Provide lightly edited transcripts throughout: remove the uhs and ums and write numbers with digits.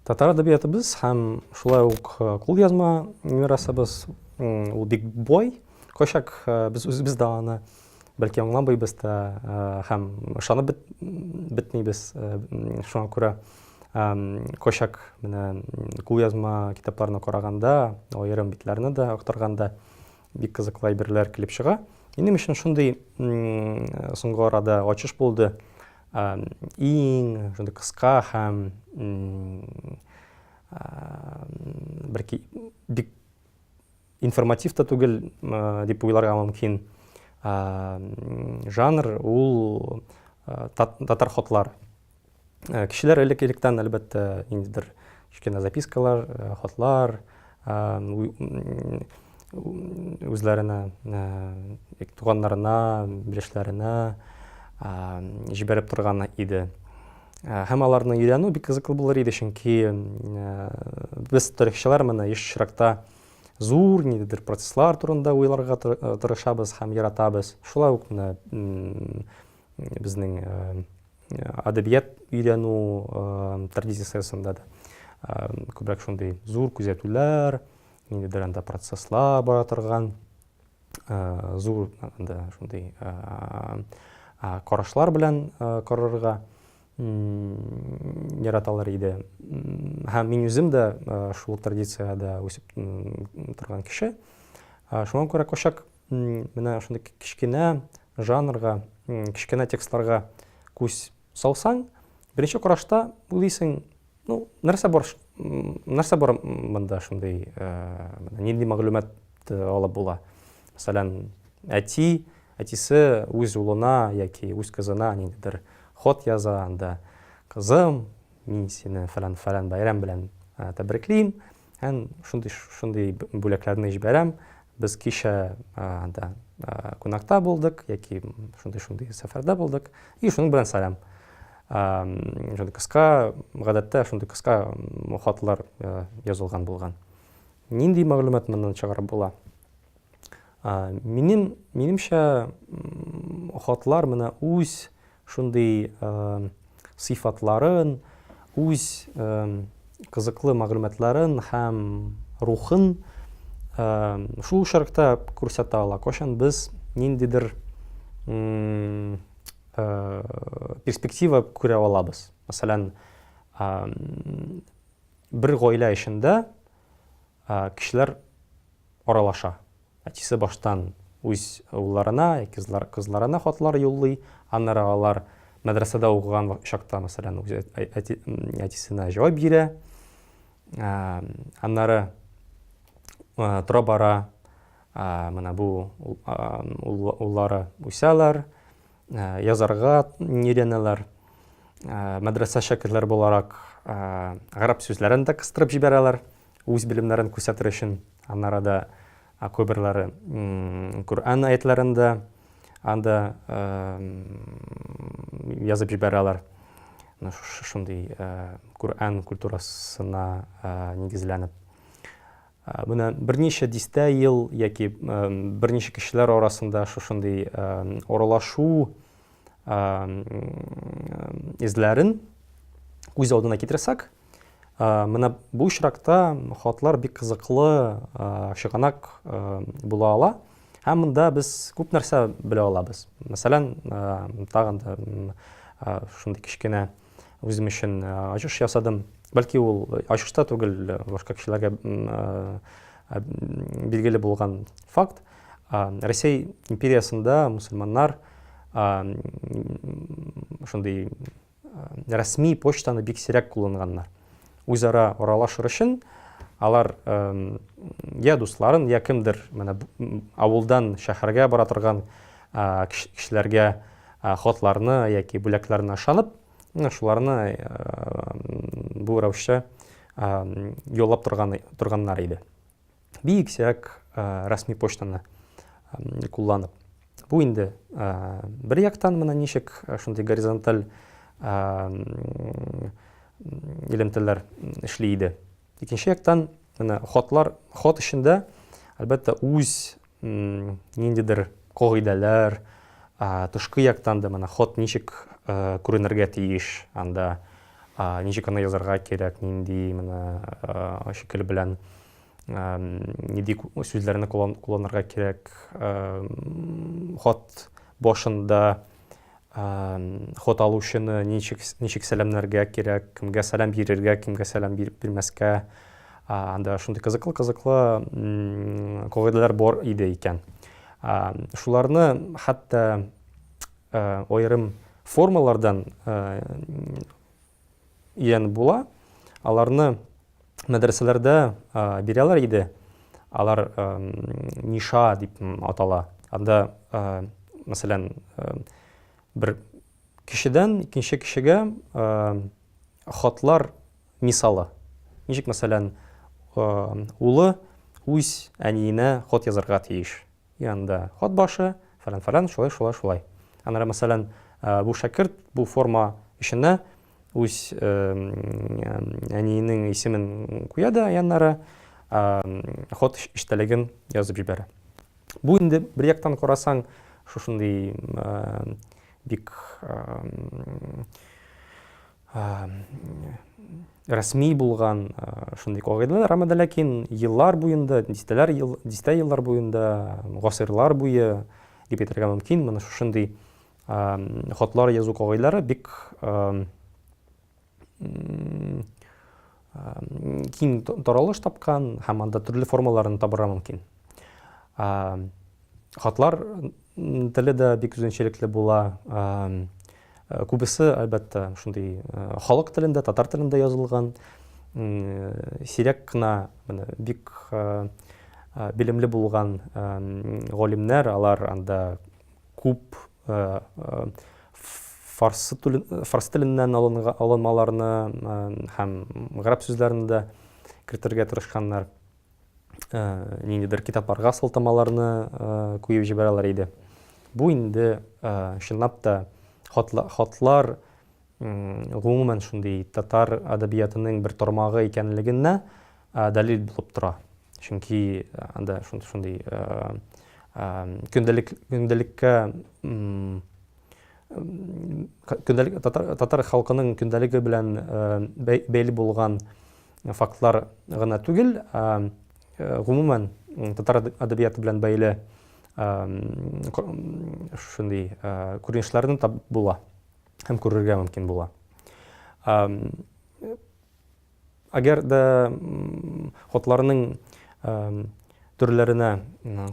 Татар әдәбиятыбыз һәм шулай ук кулъязма мирасыбыз ул бик бай. Кайчак без үзебез дә аны бәлки аңламыйбыз да һәм ышанып бетмибез. Шуңа күрә кайчак менә кулъязма китапларны караганда, аерым битләрне дә актарганда бик кызыклы әйберләр килеп чыга. Минем өчен шундый соңгы арада ачыш булды. Иң шундый кыска һәм бер бик информатив та түгел дип уйларга мөмкин жанр ул татар хатлар. Кешеләр элек-электән, әлбәттә, ниндидер кечкенә запискалар, хатлар үзләренә, туганнарына, белешләренә җибәреп торган иде. Һәм аларны өйрәнү бик кызыклы булыр иде, чөнки без тарихчылар менә еш очракта зур ниндидер процесслар турында уйларга тырышабыз һәм яратабыз. Шулай ук менә безнең әдәбият өйрәнү традициясендә дә күбрәк шундый зур күзәтүләр, ниндидер анда процесслар бара торган зур анда шундый карашлар белән карарга яраталар иде. Һәм мин үзем дә шул традициядә үсеп торган кеше. Шуңа күрә кайчак менә шундый кечкенә жанрга, кечкенә текстларга күз салсаң, беренче карашта уйлыйсың, ну, нәрсә бар, нәрсә бар монда шундый, нинди мәгълүмат алып була. Мәсәлән, әти, әтисе үз улына яки үз кызына ниндидер хат яза, анда кызым, мин сине фәлән-фәлән бәйрәм белән тәбриклим, Һәм шундый шундый бүләкләрне җибәрәм. Без кичә анда кунакта булдык яки шундый шундый сәфәрдә булдык. И шуның белән сәлам. Шундый кыска, гадәттә шундый кыска хатлар язылган булган. Нинди мәгълүмат моннан чыгарып була? Минем, минемчә, хатлар менә үз шундый сыйфатларын, үз кызыклы мәгълүматларын һәм рухын шул очракта күрсәтә ала. Кайчан без ниндидер перспектива күрә алабыз. Мәсәлән, бер гаилә эчендә кешеләр аралаша. Әтисе баштан үз улларына яки кызларына хатлар юллый, аннары алар мәдрәсәдә укыган чакта, мәсәлән, үз әтисенә җавап бирә. Аннары тора-бара менә бу уллары үсәләр, язарга өйрәнәләр. Мәдрәсә шәкертләре буларак гарәп сүзләрен дә кыстырып җибәрәләр. Үз белемнәрен күрсәтер өчен аннары да кайберләре Коръән аятларын да анда язып җибәрәләр. Шундый Коръән культурасына нигезләнеп. Менә берничә дистә ел яки берничә кешеләр арасында шушындый аралашу эзләрен күз алдына китерсәк, Менә бу очракта хатлар бик кызыклы чыганак була ала. Һәм монда без күп нәрсә белә алабыз. Мәсәлән, тагын да шундый кечкенә үзем өчен ачыш ясадым. Бәлки ул ачыш та түгел, башка кешеләргә билгеле булган факт. Россия империясендә мусульманнар шундый рәсми почтаны бик сирәк кулланганнар. Үзара аралашыр өчен алар я дусларын, я кемдер менә авылдан шәһәргә бара торган кешеләргә хатларны яки бүләкләрне ышанып, менә шуларны бу рәвешчә юллап торган торганнар иде. Бик сирәк рәсми почтаны кулланып. Бу инде бер яктан менә ничек шундый горизонталь элемтәләр эшли иде. Икенче яктан менә хатлар, хат эчендә әлбәттә үз ниндидер кагыйдәләр, тышкы яктан да менә хат ничек күренергә тиеш, анда Ничек аны язарга кирәк, нинди менә шикел белән нинди сүзләрне кулланырга кирәк, хат башында хат алучыны ничек, ничек сәламнәргә кирәк, кемгә сәлам бирергә, кемгә сәлам бирмәскә. Анда шундый кызыклы-кызыклы кагыйдәләр бар иде икән. Шуларны хәтта аерым формалардан өйрәнеп була. Аларны мәдрәсәләрдә бирәләр иде. Алар ниша дип атала. Анда, мәсәлән, бер кешедән икенче кешегә хатлар мисалы. Ничек, мәсәлән, улы үз әниенә хат язарга тиеш. Янында хат башы, фәлән-фәлән, шулай, шулай, шулай. Аннары, мәсәлән, бу шәкерт бу форма эченә үз әниенең исемен куя да, яннары хат эчтәлеген язып җибәрә. Бу инде бер яктан карасаң, шушындый бик рәсми булган шундый кагыйдәләр, әмма дә ләкин еллар буенда, дистәләр ел, дистә еллар буенда, гасырлар буе дип әйтергә мөмкин, моны шушындый хатлар язу кагыйдәләре бик киң таралыш тапкан һәм анда төрле формаларын табырга мөмкин. Хатлар теле дә бик үзенчәлекле була. Күбесе, әлбәттә, шундый халык телендә, татар телендә язылган. Сирәк кенә менә бик белемле булган галимнәр, алар анда күп фарсы, фарсы теленнән алынмаларны һәм гарәп сүзләрен дә кертергә тырышканнар. Ниндидер китапларга сылтамаларны куеп җибәрәләр иде. Бу инде чынлап та хатлар гомумән шундый татар әдәбиятының бер тармагы икәнлегенә дәлил булып тора. Чөнки анда шундый көндәлек көндәлеккә көндәлек татар, татар халкының көндәлеге белән бәйле булган фактлар гына түгел, гомумән татар әдәбияты белән бәйле шундый күренешләрне табып була һәм күрергә мөмкин була. Әгәр дә хатларның төрләренә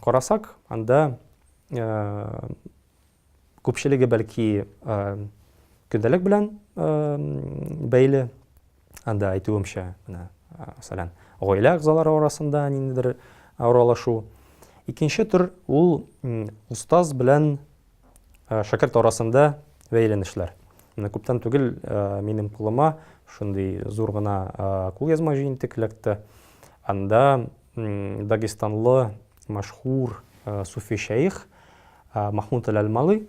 карасак, анда күпчелеге бәлки көндәлек белән бәйле. Анда әйтүемчә, менә, мәсәлән, гаилә әгъзалары арасында ниндидер аралашу. Икенче төр ул остаз белән шәкерт арасында бәйләнешләр. Менә күптән түгел минем кулыма шундый зур гына кулъязма җыентык эләкте. Анда дагестанлы мәшһүр суфи шәех Махмуд әл-Алмалы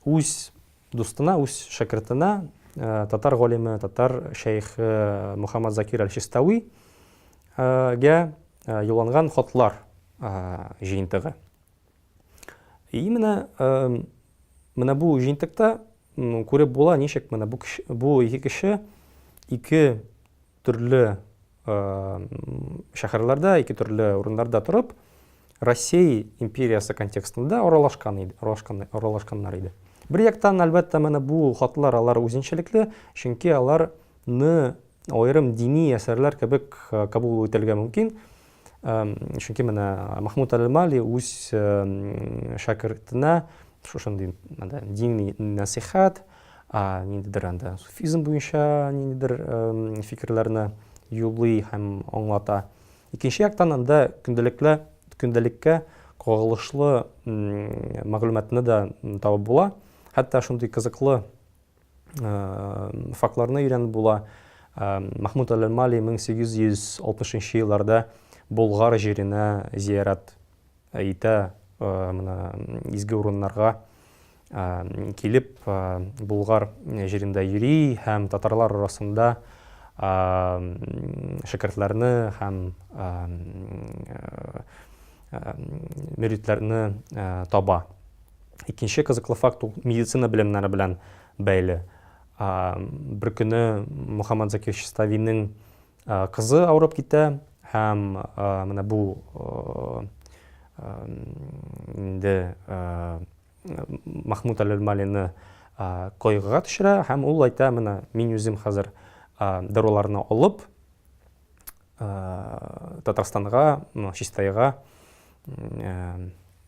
үз дустына, үз шәкертенә татар галиме, татар шәехе Мухаммад Закир әл-Чистауи гә юлланган хатлар җыентыгы. И менә менә бу җыентыкта күреп була, ничек менә бу кеше, бу ике кеше ике төрле шәһәрләрдә, ике төрле урыннарда торып, Россия империясе контекстында аралашкан иде, аралашкан, аралашканнар иде. Бер яктан, әлбәттә, менә бу хатлар алар үзенчәлекле, чөнки аларны аерым дини әсәрләр кебек кабул итәргә мөмкин. Чөнки менә Махмуд әл-Мали үз шәкертенә шушындый дини нәсихәт, ниндидер анда суфизм буенча ниндидер фикерләрне юллый һәм аңлата. Икенче яктан анда көндәлекле көндәлеккә кагылышлы мәгълүматны да табып була. Хәтта шундый кызыклы фактларны өйрәнеп була. Махмуд әл-Мали 1860 елларда Болгар җиренә зиярат итә, менә изге урыннарга килеп Болгар җирендә йөри һәм татарлар арасында шәкертләрне һәм мөритләрне таба. Икенче кызыклы факт ул медицина белемнәре белән бәйле. Бер көне Мөхәммәд Закир Чиставинең кызы авырып китә һәм менә бу инде Махмуд әл-Малины кайгыга төшерә һәм ул әйтә, менә мин үзем хәзер даруларны алып Татарстанга, Чистайга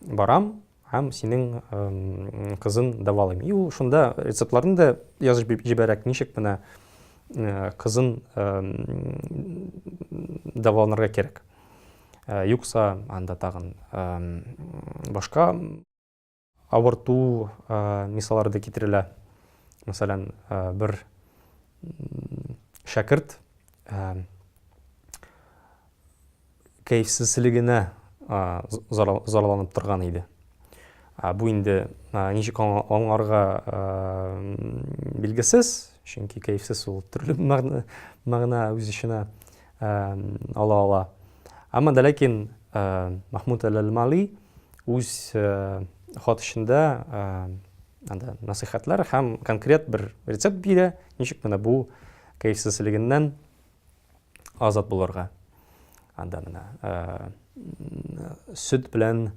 барам һәм синең кызын дәвалыйм. И ул шунда рецептларны да язып җибәрә, ничек менә кызын дәваланырга кирәк. Юкса анда тагын башка авырту мисаллары да китерелә. Мәсәлән, бер шәкерт кәефсезлегенә зарланып торган иде. Бу инде ничек аңларга билгесез, чөнки кәефсез ул төрле мәгънә үз эченә ала ала. Әмма дә ләкин Махмуд әл-Алмали үз хат эчендә анда насыйхәтләр һәм конкрет бер рецепт бирә, ничек менә бу кәефсезлегеннән азат булырга. Анда менә сөт белән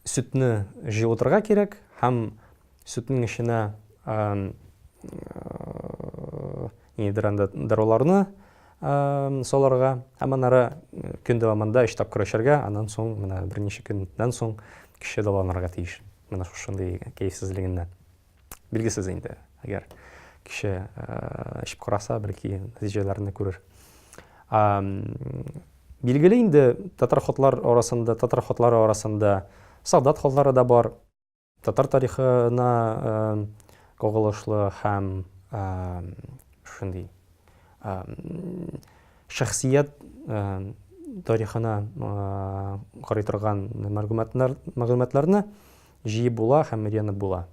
сөтне җылытырга кирәк һәм сөтнең эченә нидер анда даруларны салырга һәм аннары көн дәвамында өч тапкыр эчәргә, аннан соң менә берничә көннән соң кеше дәваланырга тиеш. Менә шушындый кәефсезлегеннән. Билгесез инде, әгәр кеше эчеп караса, бәлки нәтиҗәләрне күрер. Билгеле инде, татар хатлар арасында, татар хатлары арасында солдат хатлары да бар. Татар тарихына кагылышлы һәм шундый шәхсият тарихына карый торган мәгълүматларны җыеп була һәм өйрәнеп була.